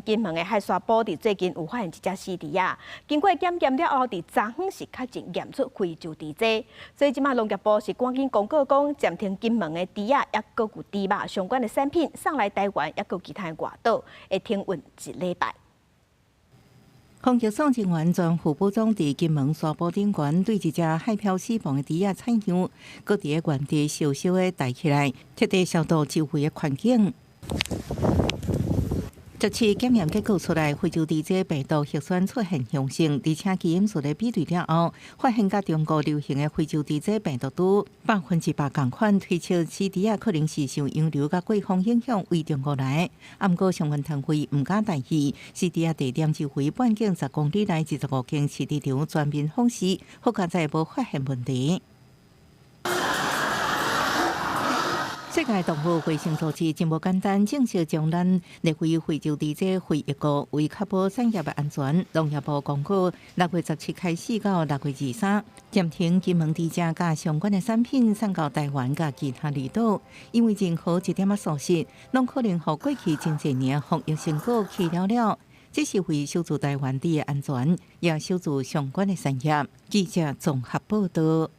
金門的海沙埔佇最近有發現一隻死豬仔，經過檢驗了後，佇昨昏是確認驗出非洲豬瘟，所以這馬農業部是趕緊公告講，暫停金門的豬仔，抑閣有豬肉相關的產品送來台灣，抑閣其他的外島，會停運一禮拜。防疫所人員專副部長佇金門沙埔頂懸對一隻海漂死亡的豬仔採樣，閣佇個原地小小的帶起來，徹底消毒周圍的環境。這次檢驗結果出來，非洲豬瘟病毒核酸出現陽性，而且基因序列比對了後，發現佮中國流行的非洲豬瘟病毒株100%仝款，推測死豬仔可能是受洋流佮季風影響為中國來。毋過相關單位毋敢大意，死豬仔地點周圍半徑10公里內25間飼豬場全面封死，好佳哉無發現問題。世界動物衛生組織真無簡單，正式將咱列為非洲豬瘟非疫國，為確保產業的安全，農業部公告6月17開始到6月23，暫停金門豬隻佮相關的產品送到台灣佮其他離島，因為任何一點仔疏失，攏可能予過去真濟年防疫成果去了了。這是為守住台灣豬的安全，也守住相關的產業。記者綜合報道。